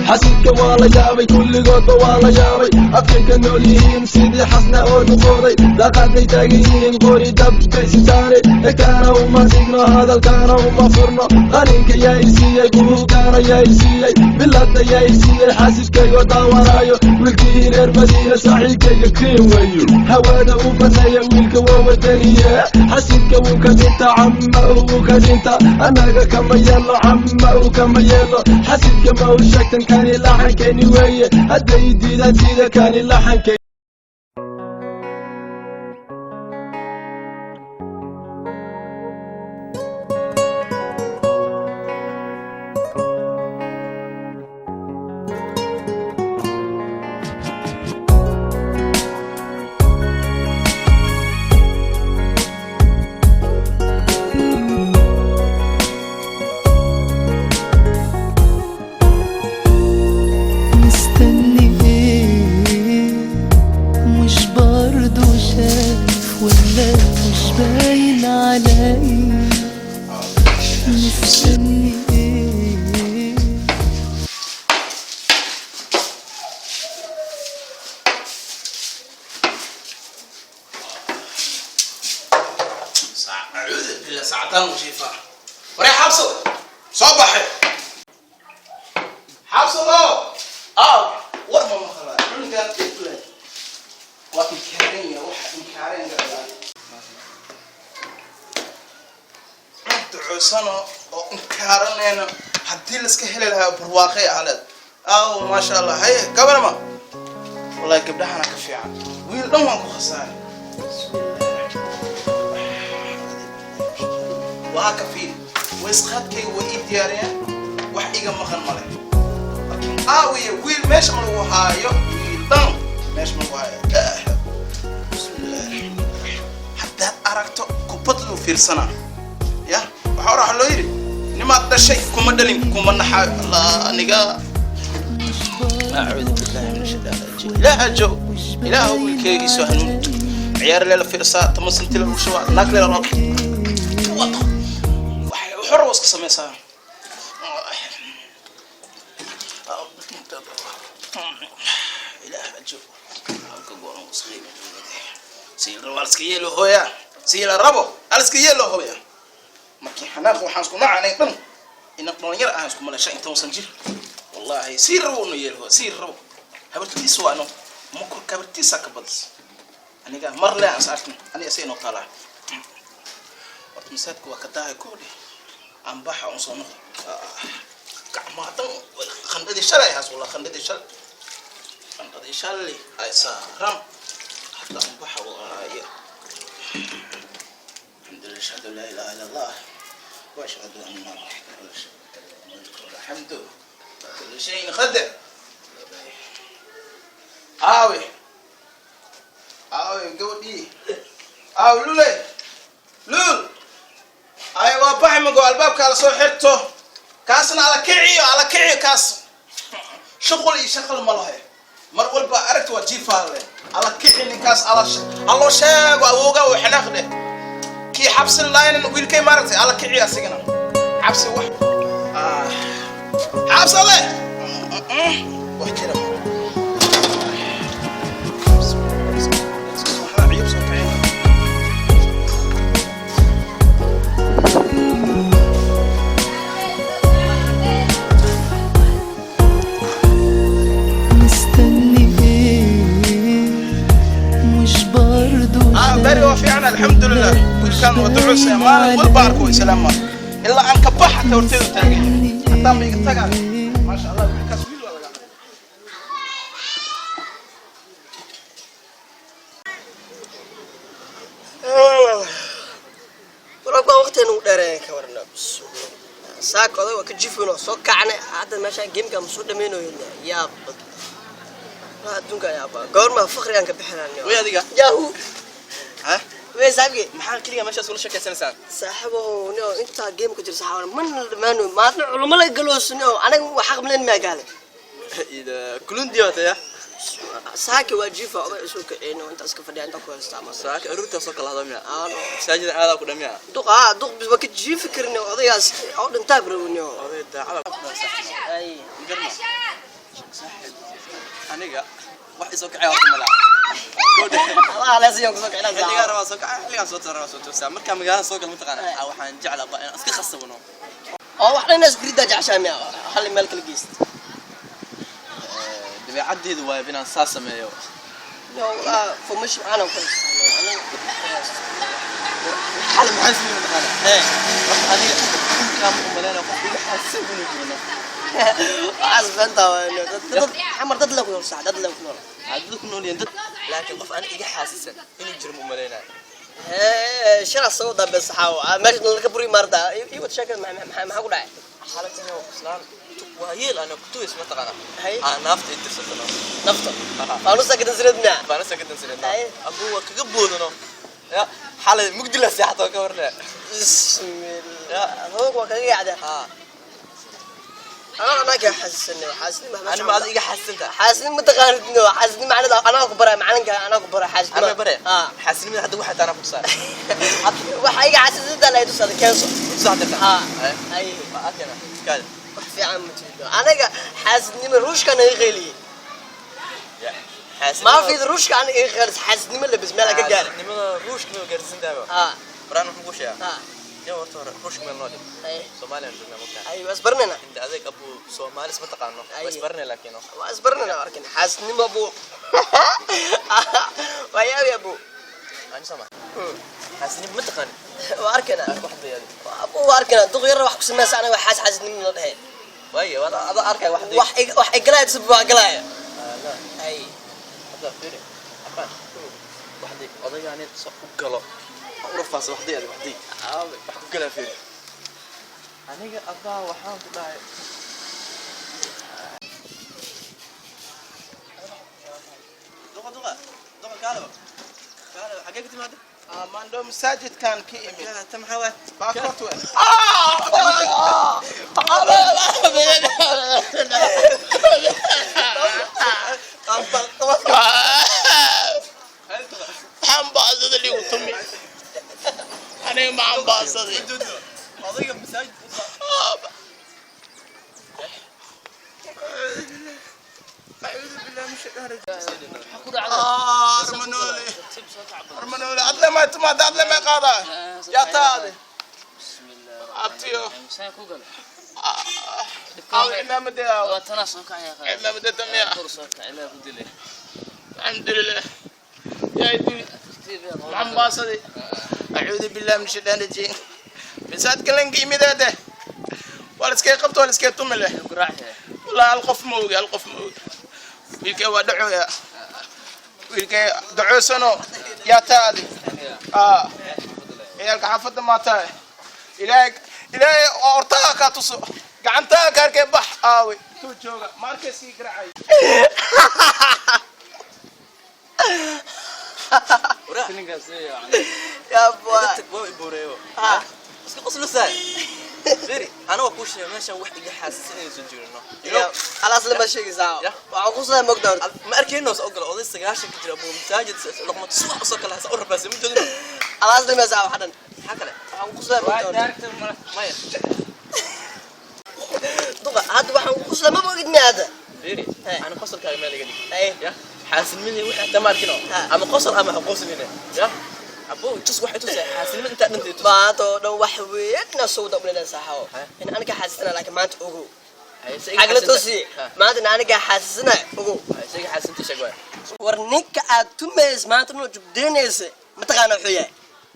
Xasidka waa la yaabay, kulligoodba waa la yaabay. Afkay ka nool yihiin sidii xasna oo duqooday. Daaqaday taagan yihiin, qori dabbay sitaane. Dhegtaana uma signo, hadalkaana uma furno. Qalinka yaa i siiyey? Buuggaana yaa i siiyey? Bilada yaa i siiyey? Xaasidkaygo daawanayo wiilkii reer Madiina, saaxiibkayga kiin weeyo. Hawada u baneeya wiilka, waa wadaniye. Xasidka wuu ka dhinta, cama wuu ka dhinta. Annaga kama yeelo, cama uu kama yeelo. Xasidka ma u sheegtan? Kani laxankeni weeye. Hadday diidaan sida kani laxankeni. مستني ايه؟ مش برضو شايف ولا مش باين عليا؟ مستني ايه؟ Acuudu billah, saacadaan u jiifaa. Waree Xabsado, soo baxay. Xabsado, aaw, war ma maqlaa? Cunugaan dhib leh waa inkaaran yahay, waxa inkaaran garaa cunug ducoosano oo inkaaranayna. Haddii laiska heli lahaa barwaaqay ahleed. Aaw, maasha Allah. Haye gabarma, wallahi gabdhahana ka fiican. Wiil dhan waan ku khasaaray. Waa ka fiil waysqaadkayga waa ii diyaariyeen, wax iga maqan male. Laakiin aawiye wiil meesha ma lagu haayo? Wiil dhan meesha ma lagu haayo? Bismillahi raxmaani raxiim. Haddaad aragto kubad luu fiirsanaa ya. Waxaa hore waxaa loo yidhi, nimaad dhashay kuma dhalin, kuma naxaayo. Allah, aniga acuudu billahi min ashaytaan rajiim. Ilaaha joog, ilaaha wiilkeygiisu hanuun. Ciyaar leela fiirsaa, 10 santi lagu shubaa, naag leela loo wado, xor waa iska samaysaa. Ilaah joog, halka go'an iska sii la iska yeelo hooya, sii la rabo al iska yeelo hooya. Markii xanaaq waxaan isku nacanay dhan ina dhalinyar ahaan isku malay 15 jir. Wallahi sii rabo unu yeelo, sii rabo. Habartiis waa no mako, habartiisa ka badis. Aniga mar le aan saartin, aniga say noo taalaa. Horta masaajidka waa ka daahay koodhe, aan baxa un soo noqdo. Gacmaha dhan qandhadii shalay haas, wallah qandhadii shalay, qandhadii shalay ay saaran. Hadda aan baxa waaye. Alxamdulillah, ashhadu an laa ilaha illa Allah wa ashhadu anna wahdahu la sharika lahu, mulku wa alhamdu kulli shayin qadir. Aawe, aawe gabadhii? Aawe lule, lul? Ay, waa baxay mago. Albaabka ala soo xirto, kaasna ala kiciyo, ala kiciyo. Kaas shuqul iyo shaqal ma lahe. Mar walba aragta waa jiifaale. Ala kici ninkaas, ala haloo sheego awooga oo xanaaq dheh. Kii xabsin laaynan wiilkay maaragtay, ala kiciyo asigana. Xabsi wax xabsade wax jira ma. Waxaa ciyub soo kicina. مستني ايه؟ مش برضو Beri waa fiican, alxamdulilah. Wiilkan waa ducusaya, maalin walba arko islaama ilaa aan ka baxa xataa horteedu taagan yahay, hataa ma iga tagaan. Maasha Allah, wiilkaas wiil waa laga. Warka waqtigan ugu dheereeyan ka warna. Saaka oday waa ka jifoon oo soo kacnay. Hadda meeshaan gameka ma soo dhameynayo. Yaab waa adduunka, yaaba goorma faqrigaan ka bixinaan. Way adiga. Yahu. Ha? Wey saaxiibkey. Maxaa keliya meeshaas ula sheekaysanaysaan? Saaxiibahow, nio intaa game ku jira saxaabana mana la dhamaanayo. Maadna culimo la galoosnio anaga waa xaq malen maa gaale. Ida kulundiya wataya. Saaka waa jifa, oday isu kicin oo intaas ka fadhiya, intaa ku haystaa ma. Saaka aruurtaa soo kala hadamia. Aano. Masaajida aadaa ku dhamiya. Duq aa duq bis waa ka jiifi karin odaygaas oo dhintaa barownio. Oday daacada. Ay. Garma. Saaxiib, aniga wax isoo kacay horta malaa. Allah la siiyo kusoo kicina. Xilligaan rabaa soo kacay, xilligaan soo rabaa soo toosaa. Markaa magaalada soo gal mataqaana, waxaan jeclaa ba inaan iska khasabno. Oo wax dhan isku ridaa jeceshahay miya? Hal meel kala geyst. Dabeecaddeedu waay inaan saa sameeyo. Yo, formation aan ku aniga. Xal maxaan sameeyey mataqaana? Wax aniga inkaan u maleynaya qof iga xasan inuu jirno. Waxaas beenta waay. Dad xamar, dad la ku nool sax, dad la ku nool. Dad ku nool yihiin dad, laakiin qof aniga iga xaasisan inuu jiro ma u maleynayo. Shalay soo dambe saxaawo meesha laga buri maarta ii wad sheekada, maxaa ku dhacay? Xaaladtan oo islaan waa yeel ana ku tuis mataqaana. Hay. Aan naafta i tirsatano. Nafta faanusa ka dansireed miya? Baanasa ka dansaneed. Hay. Abuu, waa kaga boodano ya, xalay mugdi la seexato ka warne. Bismillah, hoog waa kaga yacda. Ha. Anaa anaa xasisanay xaasidnimo. Ani ma adiga iga xaasisanta? Xaasidnimo ma taqaanid? No, xaasidnimo macnada anaa ku baray macalinka, anaa ku baray xaasidnimo. Anaa bare. Ha. Xaasidnimada hadda waxay taana ku tusaa. Waxa iga xaasidnimada la tusaada keenso. Tusaa dirta. Ha. Hay. Hay. Waa arkayna kaada. Wax fiican ma jirto, anaga xaasidnimo ruushka naga qeyliyey. Ya, xaasidnimada. Maafida ruushka anaga iga qeylis xaasidnimo labis meel ka gaara. Xaasidnimada ruushka ma gaarsiin tahay? Ha. Baraan wuxuu ku sheegaa. Ha. Ya, horta hore ruushka meel noo dhig. Hay. Soomaaliya joognaa markaa. Ay, waa isbaranayna. Inta adeeg abuu Soomaalis ma taqaano. Ay. Waa isbaranay laakiin. Waa isbaranayna, arkin xaasidnimo buu waa yaabi abu. Ani sama xaasidnimo ma taqaanin. Waa arkayna. Wax dayaadi. Abu, waa arkayna, duq yar wax ku sameysa anaga xaasidnimo la dhehe. Waaye waa ada arkay wax day. Wax wax igalaya sib waa galaya. Ay. Hadda fiiri afaan waxday odaygaani soo u galo u rafaasa waxday adi waxday wax ku galaa. Fiiri aniga abbaa waxaan ku dhahay. Duqa, duqa, duqa, kaalaba, kaalaba, xagee ka timaada? Maandho masaajidkan ka imid. Ta maxaa waay? Baakort we. Maxaan baasada liigu tumi? Aniga maxaan baasaday? Odayga masaajid. Armanoole, armanoole, adle may tumaada, adle may qaadaa, yaa taade abtiyo aw cimaamadeeda, aw cimaamadeeda miya? Alxamdulilah, yaa idili, maxaan baasaday? Acuudu billahi min shaytaan rajiim. Masaajidka lanka imideede waa la iskaga qabta, waa la iskaga tumi leh. Wallahi hal qof ma ogi, hal qof ma ogi. Wiilkay waa dhacooya, wiilkay dacoosano. Yaa taadi? Aa ciyaalka xaafadda maa tahay? Ilaahay, ilaahay oo hortaga kaa tuso, gacantaga ka arkay. Bax, aaway tuu jooga ma arkay sii garacay. Yaa bua. Waa ibuureeyo. Ha. Iska qoslusaa. Fiiri, ana waa kuu sheegay meeshan wax iga xaasisan inaysan jirino. Khalaas, lama sheegaysaa. Ya. Waxaan ku soo mogda horta. Ma arkayno soo gala oday 90 ka jira abuu masaajid luqmad subax usoo kala hasa u rafaasay ma joogno. Khalaas, lama saa wax dhan. Maxaa kale? Waxaan ku soo mogda horta. Maya. Duqa, hadda waxaan ku soo ma ogid miya hadda? Fiiri. Hey. Ana qosolkaaga meel iga dhig. Ay. Ya, xaasilnimadii wixii xataa ma arkino. Ha. Ama qosol ama ha qoslina. Ya, abuu tus waxay tusay xaasilnimada intaa dhantay tus. Maanta oo dhan wax weyn na soo wada umaleynaa saaxawo Ha. in aniga xaasisana, laakiin maanta ogow. Hay, se iga xagla xaasinta. toosi. Ha. Maanta in aniga xaasisana ogow. Hay, se iga xaasinta sheeg waay. War ninka aad tumays maanta inuu jubdeynaysa mataqaana wuxuu yahay?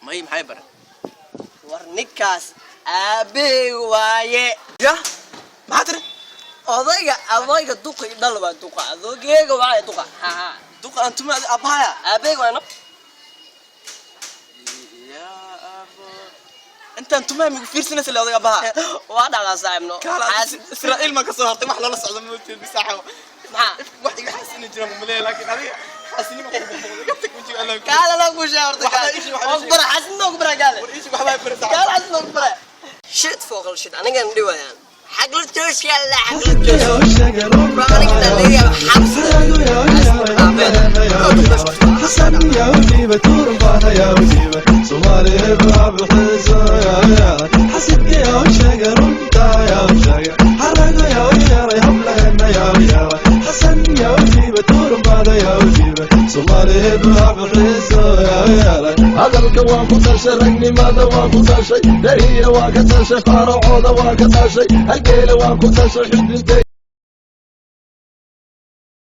May, maxay bara? War ninkaas aabahey waaye. Ya, maxaa tiri? Odayga, odayga duqa i dhal waa duqa adogeega waaye duqa, ha ha. Duqa aan tuma abahaya? Aabaheyga waano. Ya abo, intaan tumaa migu fiirsanaysa le odayga abaha? Waa dhacdaa saaxiibno. Kaala, Israa'iil ma ka soo hartay wax loola socdo ma jirto saaxibo. Maxaa? Wax iga xasini jira ma leeyahay, laakiin adiga xasinima ku iga tag wajiga Allah. Kaala la ku sheeg horta. Waxba Kaala ii sheeg, waxba waan ii ku bara xasinno ku bara kaale. War ii sheeg, waxbaa baraysaa. Kaala xasinno ku bara shit fooqal shit anigan dhiwayaan xagla joosh yalla xagla joosh. Gurmaday yaa u dhiibay Soomaaliyeed baa bixiso yaa yeelay. Hadalka waan ku tashay, ragnimada waan ku tashay, dariira waan ka tashay, faaracooda waan ka tashay, halgeela waan ku tashay, xudintay.